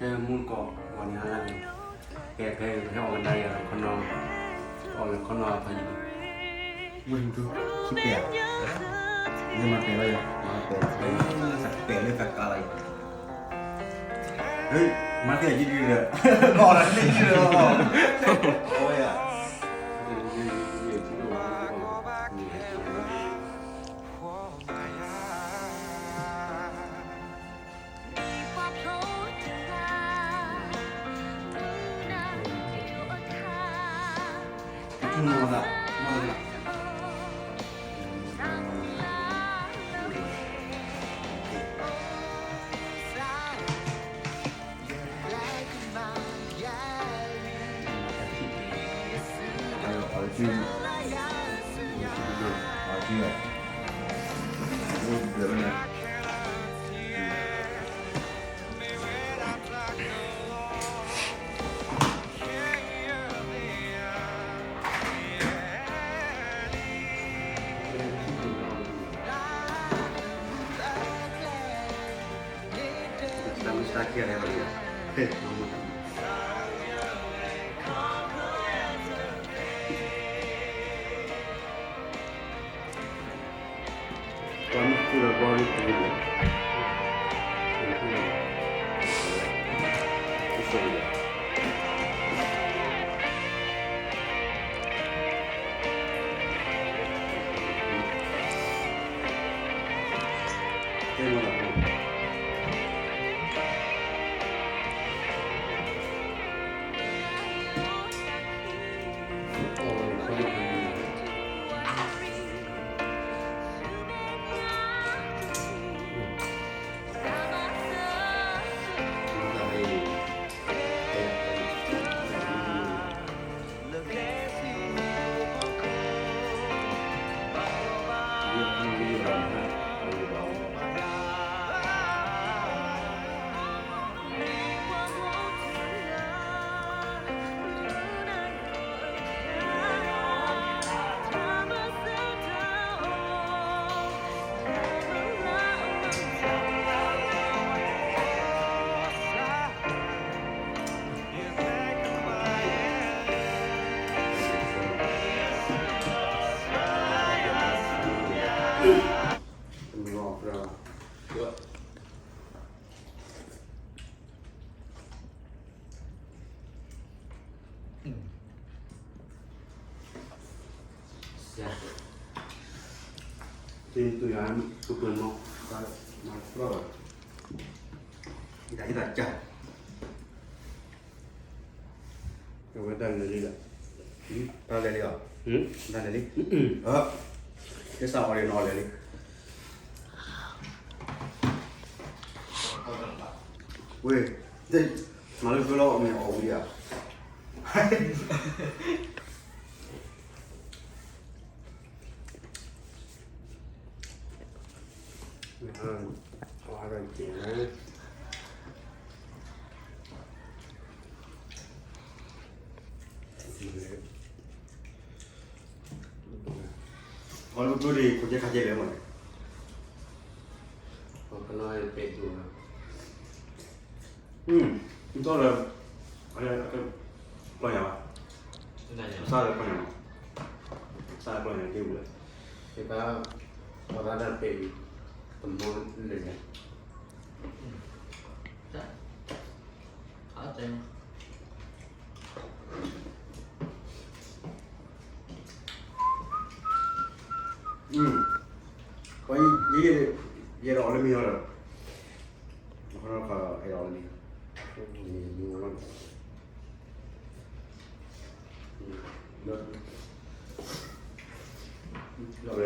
ဖဲမုၢ်ကီး ဂီၤန့ၣ်ဟါလၢန့ၣ်, ဖဲ ဖဲ ဖဲအီၣ်ကဒါယၤခီနီၤ, အီၣ်လၢခီနီၤဖးယံၤ, မုၢ်တူ ခံပဲာ်ဧါ, မ့ၢ်မၤပဲာ်လီၤယၤ, မၤပဲာ်, ပဲာ်လၢသးကါလီၤယၤ, မၤသ့ၣ်ယံၤဒ်ဒီး, ဘီၣ်လၢန့ၣ်ယံၤဒီး, အဝဲယၤ အဝဲတၢ်လဲၤလံလီၤ, တၢ်လဲၤလံအီၤ, တၢ်လဲၤလံ, ကစၢ်အီၤဒီးနီၤလဲၤလံ, ဝ့ၢ်, မၤလၢဖဲလီၤအီၣ်မ့ၢ်အီၣ်ဝံၤဧါ. အီၣ်လၢပကျိဒံး ခိၣ်ကဲခါကဲလဲၣ်မးန့ၣ်, ပနီၢ်ပဲာ်ဒိၣ်လီၤ. မ့ၢ်လၢ ပျီညါဘၣ်, စးလၢပျီညါ, စးလၢပျီညါတ့ၢ်ဝဲ, ယက ပှၤသးဒၣ်ပဲာ်အံၤ, တမီလၢညါ, ပှၤယဲၢ်, ယဲၢ်ဒီးအီၤလၢမ့ၢ်အီၤဒီး, ဟဲဒီးအီၤလၢမ့ၢ်အီၤ, ကလဲၤဃုလၢမ့ၢ်အီၤ ခီနီၤအီၤဘဲ, ဘၣ်ဘၣ်, စ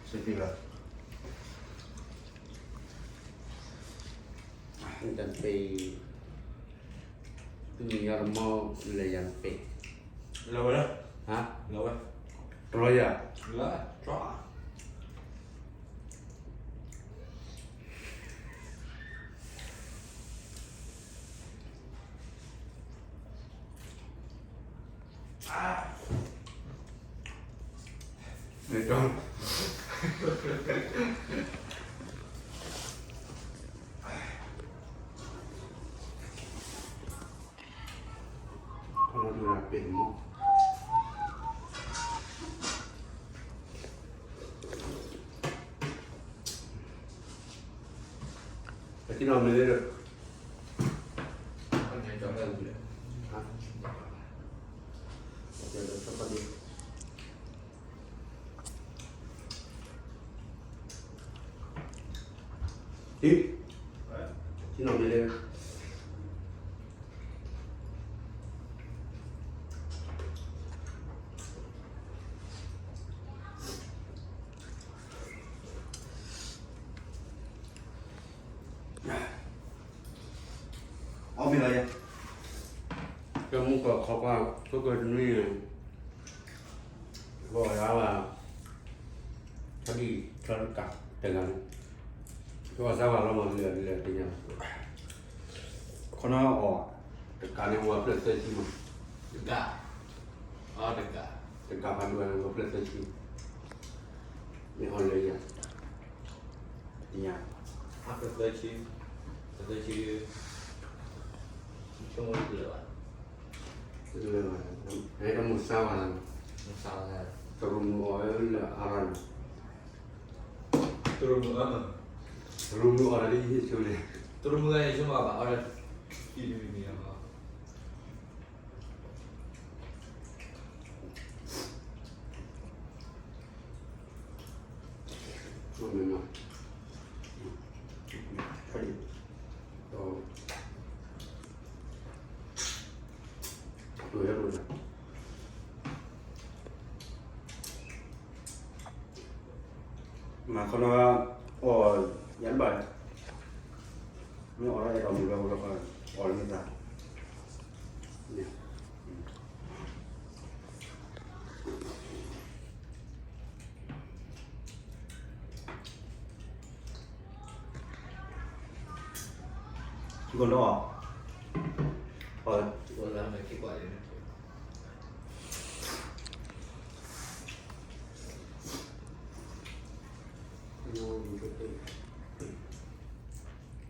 တံၢ်လီၤ. တၢ်တပ့ၤ, သူၣ်မံၤယီတမီၢ်လဲၤယၤတပ့ၤ, လီၤဝဲလၢ, ဟါ, လီၤဝဲ, တြီယၤ, လၢ, တြီ. မ့ၢ်တြီ, အီၣ်မ့ၤလီၤယဲ, ကမူၢ်ကီၢ်ခီကွၢ် ခိၣ်ကၢၢ်တနွံန့ၣ်, ဘီၣ်ယါဘၣ်, ထီၣ်ဒံၣ်ထီၣ်တကးတဂၤန့ၣ်, ကီၢ်စၢ်ဝါလီၤမး လဲၤလဲၤတညါ, ခီနီၢ်အီၣ်တကးန့ၣ် ဝဲဖျၢၣ်သၢဆံမး, တကး, တကးဖးဒိၣ်ဝဲ ဝဲဖျၢၣ်သၢဆံ, မ့ၢ်အီၣ်လၢယၤ တညါ, အဖျၢၣ်သၢဆံ, သၢဆံ, ဆိကမိၣ်တလၢာ်ဘၣ်, တလၢာ်ဘၣ်, အဲၣ်ဒိးမိၢ်စါဝဲလီၤ, မိၢ်စါဝဲ, တရူးမုၢ်အီၣ်လၢအါရၢ်န့ၣ်, တရူးမုၢ်အီၣ်, တရူးမုၢ်အီၣ်လၢယဟံၣ်ဆိန့ၣ်, တရူးမုၢ်အီၣ်ယဆိကမိၣ်ဘၣ်အီၣ်လၢ, အံၤတမံၤမံၤလီၤ မၤခီနီၢ်, အီၣ်ယၤတဘၣ်, မ့ၢ်အီၣ်လၢအဲၣ်ဒိးမုၢ်လၢဟိလီၤခီ, အ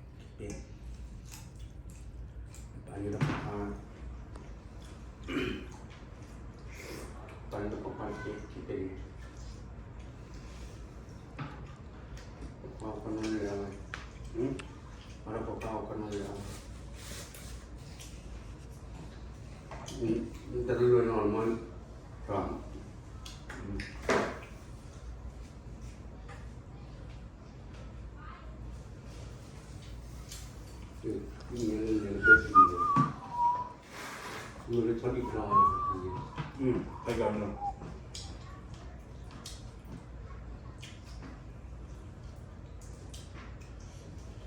ီၣ်လၢမ့ၢ်သး, ကီၢ်နီၢ်, အီၣ်, ပာ်န့ၣ်တပာ်, ပာ်န့ၣ်တပာ်, ပာ်န့ၣ်တပ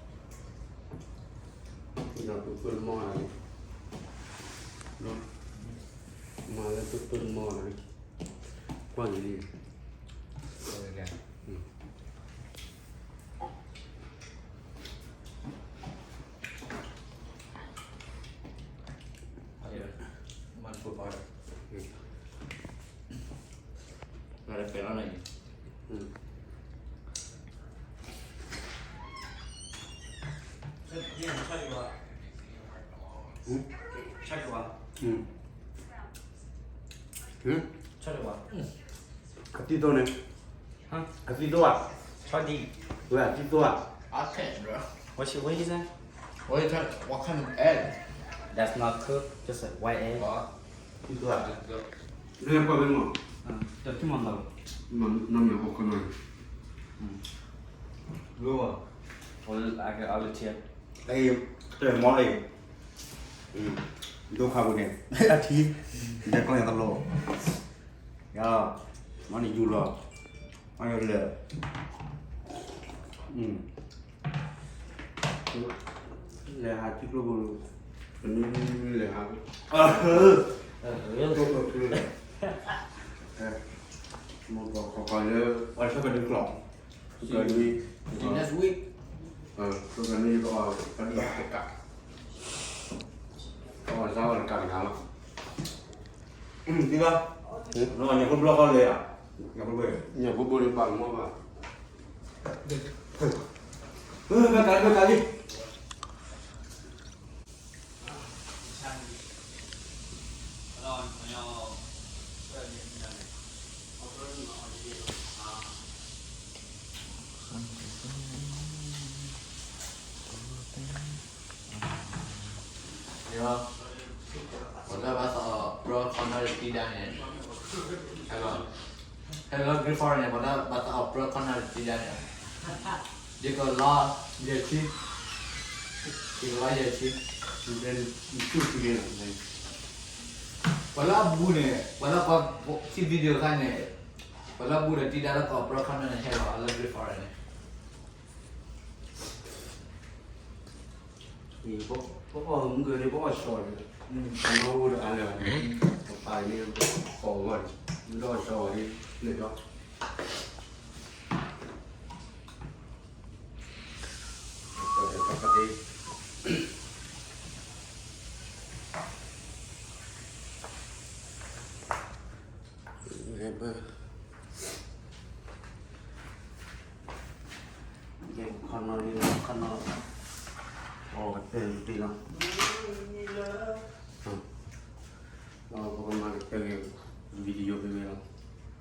ာ်, ပာ်ခီနီၢ်လၢ, ပာ်ခီနီၢ်လၢ, တလိၣ်နီၢ်မး, မၤလၢပၢၢ်မီၢ်, ကွၢ်လံ, အသံသိန့ၣ်, အသံသိဧါ, ဝဲအသံသိဧါ, what you, what you say? What you try, what kind of egg? That's not cooked, just a white egg. သံသိဧါ, နကွၢ်မ့ၢ်မး, တထံၣ်မၤနီၤ, နီၢ်မ့ၢ်ဟီၣ်ခီနီၢ်, လီၤ, I can, I will tell. တမီၤအံၤ, ဒိခါပူၤန့ၣ်, အထံ, ဒဲကီၢ်ညါတလိၣ်, ယၤ, မၤန့ၣ်ယူၤလီၤ, မၤယလဲၤ, လဲၤဟးထံကျိပူၤ, ပနွံလဲၤဟး, ကျိပူၤလဲၤ, မ့ၢ်ပှၤခီခီလၢ, ပှၤဆၢကဒုကျိ, ကနွံ, next week, ကနွံ, ပှၤတကး, ပှၤစါပှၤတကးတဂၤလီၤ, သံလီၤ, ညၣ်ဖိဘျီဃီလဲၤဧါ, ညၣ်ဖိဘျီ, ညၣ်ဖိဘျီန့ၣ်ပာ်ကမီၤဘၣ် ဘၣ်ကးလံ ဘၣ်ကးလံ. ပှၤလၢဘၣ်သးအီၣ်ပြၢခီနီတံၢ်ဒၣ်န့ၣ်, ဟဲလီၤ ဟဲလီၤ Grade Four န့ၣ် ပှၤလၢဘၣ်သးအီၣ်ပြၢခီနီတံၢ်ဒၣ်န့ၣ်, ယကလီယဲၢ်ဆံ, ယကလီယဲၢ်ဆံ, ပှၤလၢအဘူးန့ၣ် ပှၤလၢကွၢ်ထံ video အခါန့ၣ်, ပှၤလၢအဘူးဒီးတံၢ်ဒၣ်လၢကအီၣ်ပြၢခီနီန့ၣ် ဟဲလီၤလၢ Grade Four န့ၣ် ပအီၣ်မုၢ်ကန့ၣ် ပအီၣ်ဆီလီၤ, ပမၤအိၣ်ဒီးအါလၢာ်ဘၣ်န့ၣ်, ပပာ်န့ၣ် ပအီၣ်ဂီၢ်န့ၣ် မ့ၢ်ဒီးဆီလီၤန့ၣ်, လၢာ်ဒီး ခီနီလံ ခီနီ, အီၣ်ကတၢၢ်တ့ၢ်လီၤ, ပကမၤကတၢၢ် video ဖဲဖဲလီၤ,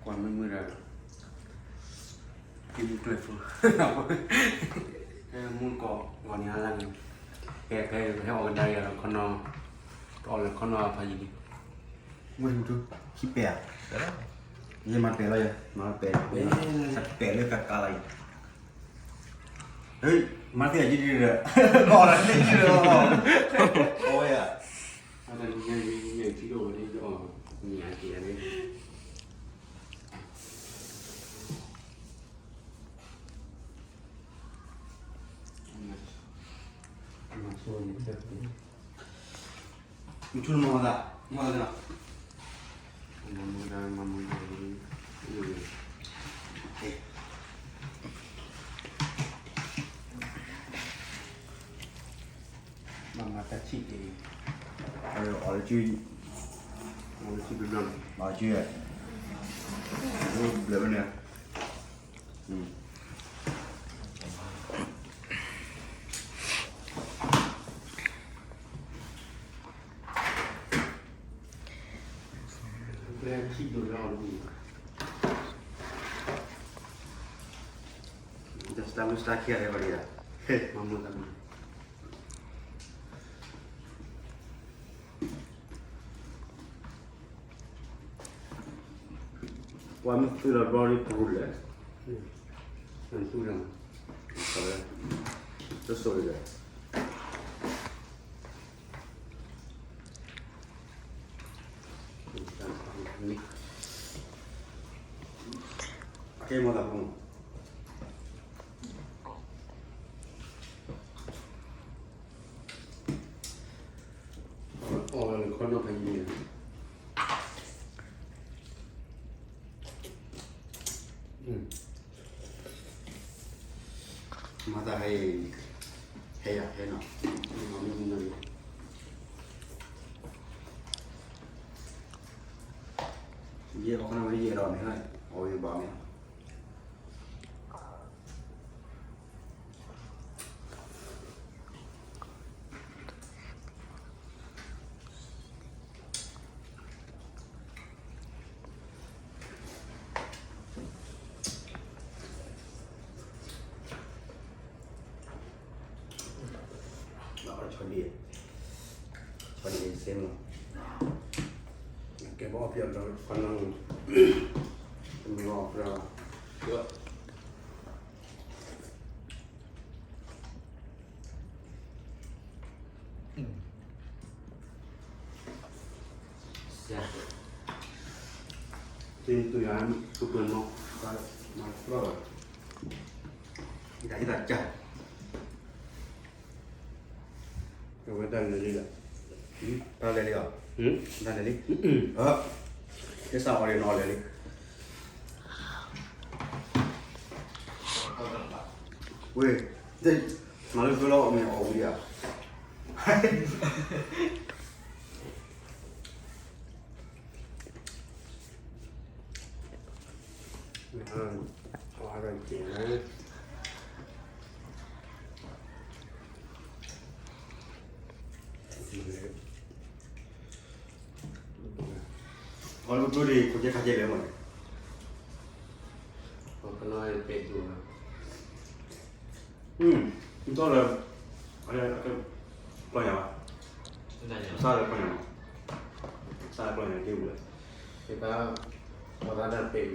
ကွၢ်မုာ်မုာ်ဒီး က့ၤမုၢ်ကျဲးဖိ, မုၢ်ကီး ဂီၤန့ၣ်အါလၢ်န့ၣ်, ကဲ ကဲ ဟဲအီၣ်ကဒါက့ၤဒီးခီနီ, ကအီၣ်လၢခီနီဖးယံၤလံ, ဝဲၢ်ထူ ခံပဲာ်ဧါ, ယမၤပဲာ်လီၤယၤ, မၤပဲာ်, ပဲာ်လၢကကါလီၤယၤ, မၤသ့ၣ်ယံၤဒီး, ကီးလီၤန့ၣ်ယံၤဒီး, အဝဲဧါ, အတၢ်နံၤညါယံၤထံၣ်လိာ်ဝဲဒ်အီၤ, နံၤအက့ၤန့ၣ် မၤဆိန့ၣ်, မၤဆိန့ၣ်, မၤဆိန့ၣ်, မၤဆိန့ၣ်, မၤမၤတၢ်ထံၣ်က့ၤ, အီၣ်လၢစု, အီၣ်လၢစု, ဘျဲၣ်ဘၣ်န့ၣ် ပှၤမ့ၢ်သုးလီၤဘျီဒ်ပူၤလဲၣ်, သုးလီၤ, တစိၤလဲၣ်, ကဲမၤသးဖိ အီၣ်လၢခီနီဖးယံၤန့ၣ်, မၤသးဟဲ, ဟဲယၤဟဲနီၤ, မၤမုၢ်မုၢ်န့ၣ်, ယဲၢ်အီၣ်ခီနီဝဲယဲၢ်ဒီးန့ၣ်, အီၣ်ဝဲဘၣ်န့ၣ် ဆီဒံၣ်, ဆီဒံၣ်စ့မး, ကဲဘၣ်အီၣ်ပျဲၢ်လၢခီနီ, မ့ၢ်အီၣ်ပျဲၢ်, သ့ၣ်ညါ, ကပၢၤမီၤ, မၤတြီၢ်လီၤ, ယတၢ်ဟ့ၣ်သးကၢ်, အဝဲတၢ်လဲၤလံလီၤ, တၢ်လဲၤလံအီၤ, တၢ်လဲၤလံ, ကဲစးအီၤဒီးနီၤလဲၤလံ, ဝ့ၢ်, မၤလၢဖဲလီၤအီၣ်မ့ၢ်အီၣ်ဝံၤဧါ. အီၣ်ဟးဒီးက့ၤလၢ ပှၤလၢပကျိဒ်ခိၣ်ကဲခါကဲလဲၣ်မးန့ၣ်, ပကနီၣ်ပဲဒိၣ်, မ့ၢ်လၢ ကျီၢ်ညါဘၣ်, စၢ်လၢကျီၢ်ညါ, စၢ်လၢကျီၢ်ညါက့ဝဲ, ယက ပှၤသးဒၣ်ပဲအံၤ,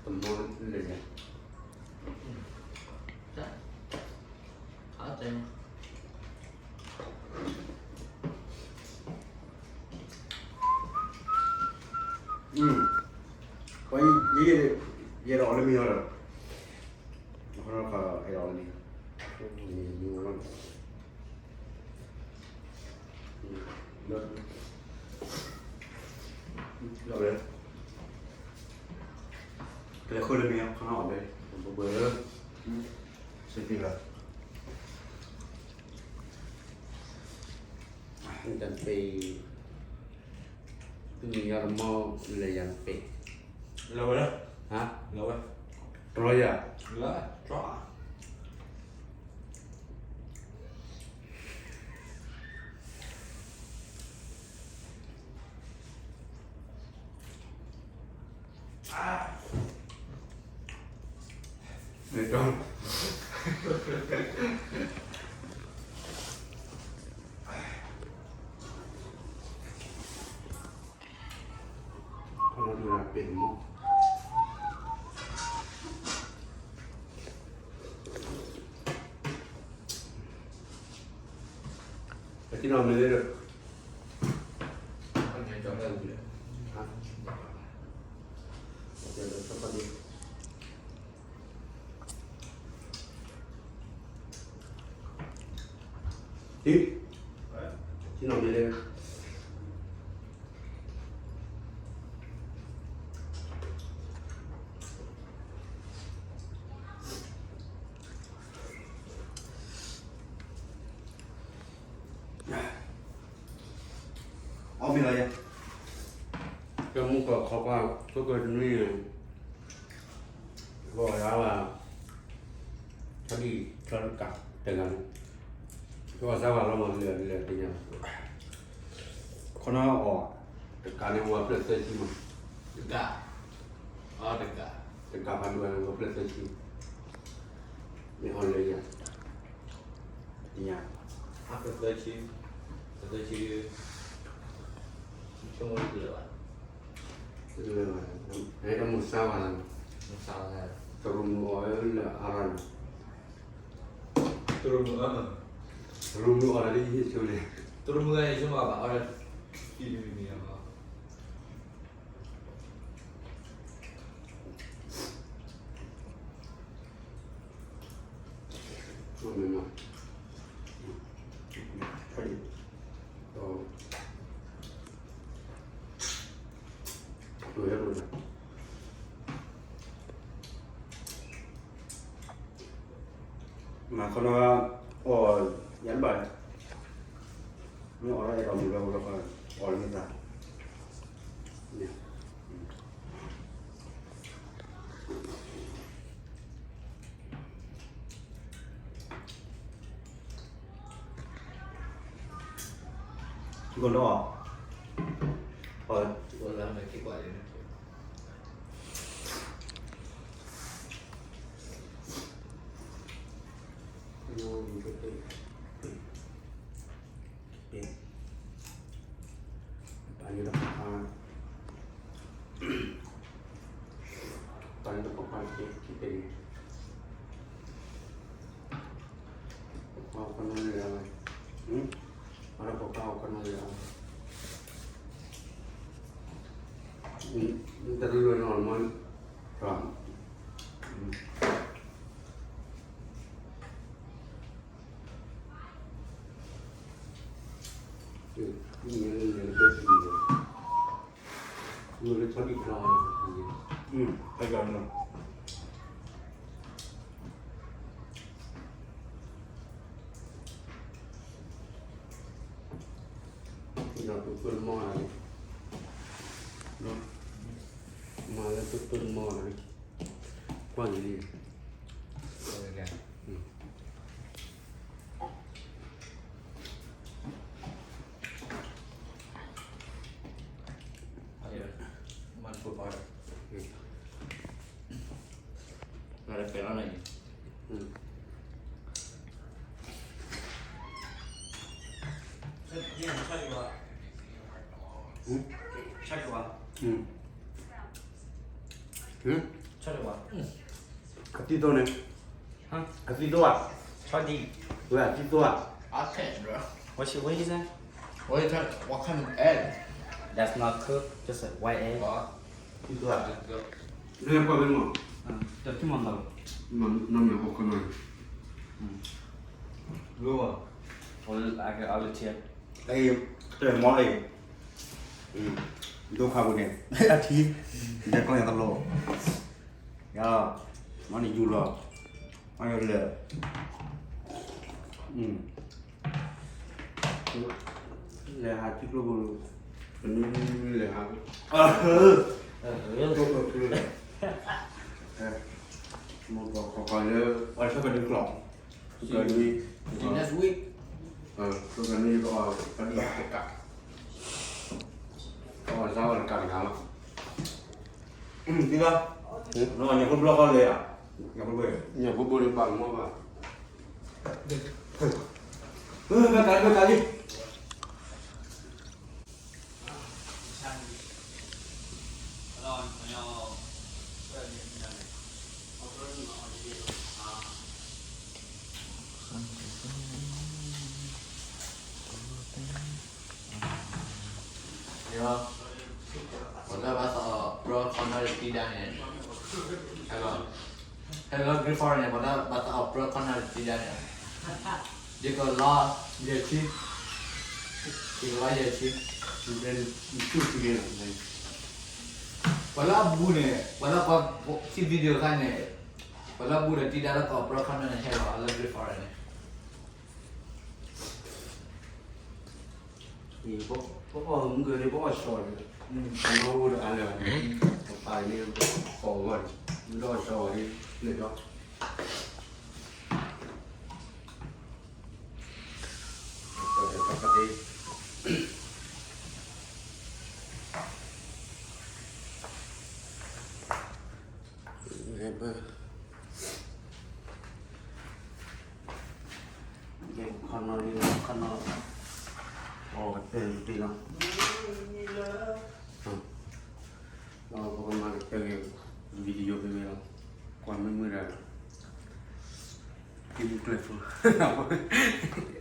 တမီလၢညါ, ပှၤယဲဒၣ်အီၤလၢမ့ၢ်အီၤဒီး, ဟဲအီၤလၢမ့ၢ်, လၢ ကလဲၤဃုလၢမ့ၢ်အီၤ ခီနီၣ်အီၤဘဲ, ဘၣ်ဘၣ်, စ့ၢ်ကီးလီၤ, တၢ်ပဲ သူၣ်မံယီတမီလၢယၤပဲ, လီၤဝဲ, လီၤဝဲ, တြီယၤ, လီၤ, တြီ ပထံၣ်နီၣ်မ့ၢ်လၢ ထံၣ်နီၣ်မ့ၢ်လၢ အီၣ်မ့ၢ်လီၤယဲ, ကဲမူကီၢ်ခီကွၢ် ခိၣ်ကၢၢ်တနွံန့ၣ်, ဘၣ်အီၣ်ဒၣ်ဝဲ, ဆီဒံၣ်ဆီတကးတဂၤန့ၣ်, ကီၢ်စၢ်ဝဲလီၤမး လဲၤလဲၤတညါ, ခီနီၣ်အီၣ်, တကးန့ၣ်ဝဲဖျၢၣ်သၢဆံမး, တကး, တကးဖးဒိၣ်န့ၣ်ဝဲဖျၢၣ်သၢဆံ, မ့ၢ်အီၣ်လၢယၤ တညါ, အဖျၢၣ်သၢဆံ, ဖျၢၣ်သၢဆံ, ဆိကမိၣ်တလၢာ်ဘၣ်, တလၢာ်ဘၣ်, တမ့ၢ်စၢ်ဝဲလီၤ, တရူးမုၢ်အီၣ်လၢအါရၢ်န့ၣ်, တရူးမုၢ်, တရူးမုၢ်အီၣ်လၢယဆိန့ၣ်, တရူးမုၢ်အီၣ်ယဆိမးဘၣ်အီၣ်လၢ, မၤခီနီၣ်, အီၣ်, ယၤတဘၣ်, မ့ၢ်အီၣ်လၢအဲၣ်ဒိးမုာ်လၢအဃိလီၤ, အီၣ်လၢမ့ၢ်သး, ကီၢ်ဒီး, အီၣ်, ပာ်န့ၢ်တပာ်, ပာ်န့ၢ်တပာ်, ပာ်န့ၢ်တပာ်, ပာ်န့ၢ်တပာ်, တၢ်တလိၣ်နီၢ်မး, မၤလၢပၢၢ်မီၢ်လီၤ, ကွၢ်လံ, အ ကဲလီၤန့ၣ် အသံသိန့ၣ်, အသံသိဧါ, ဝဲအသံသိဧါ, အသံသိဧါ, What you, what you say? What you try? What kind of egg? That's not cooked, just a white egg. သံသိဧါ, နကွၢ်မ့ၢ်မး, တၢ်ထံၣ်မးနီၤ, နီၢ်မ့ၢ်ဟိခီနီၤ, လီၤ, အကအီလၢထံ, တၢ်မီလၢ, ဒိခါပူၤန့ၣ် အထံ, ဒဲးကျီၢ်ညါတလီၤ, ယၤ, မၤန့ၣ်ယူၤလီၤ, မၤယၤလဲၣ်, လဲၤဟးထံကျိပူၤ, လဲၤဟး, ကျိပူၤလဲၤ, မ့ၢ်ကီၢ်ကီၢ်လၢ, အဝဲဆၢကဒုကျိာ်, ကဒု, next week, ကဒုက, ကီၢ်စါဝဲတကးတဂၤလီၤ, သံလီၤ, ညၣ်ဖိဘျီဃီလဲၤဧါ, ညၣ်ဖိဘျီ, ညၣ်ဖိဘျီန့ၣ်ပာ်မီၢ်ဘၣ်, ဘၣ်ကးလံ ဘၣ်ကးလံ ပှၤလၢဘၣ်သးအီၣ်ပြၢခီနီတံၢ်ဒၣ်န့ၣ်, ဟဲလီၤ, ဟဲလီၤ Great Falls န့ၣ် ပှၤလၢဘၣ်သးအီၣ်ပြၢခီနီတံၢ်ဒၣ်န့ၣ်, ယကလီၤ, ယဲၢ်ဆံ, ယကလီၤယဲၢ်ဆံ, ပှၤလၢအဘူးန့ၣ် ပှၤလၢကွၢ်ထံ video ခါန့ၣ်, ပှၤလၢအဘူးဒီးတံၢ်ဒၣ်လၢကအီၣ်ပြၢခီနီန့ၣ် ဟဲလီၤလၢ Great Falls န့ၣ် ပအီၣ်မုၢ်ကန့ၣ် ပအီၣ်ဆီန့ၣ်, ပနီၣ်အိၣ်ဒီးအါလၢာ်န့ၣ်, ပပာ်န့ၣ်, ပအီၣ်ဂီၢ်န့ၣ်, မ့ၢ်ဒီးဆီဝဲန့ၣ်, န့ၣ်ဒီး, ခီနီလံ ခီနီ, အီၣ်ကတၢၢ်တ့ၢ်လီၤ, ပကမၤကတၢၢ် video ဖဲဖဲလီၤ, ကွၢ်မ့ၢ်မုာ်ဒၣ်, က့ၤမုၢ်ကျဲၢ်ဖိ,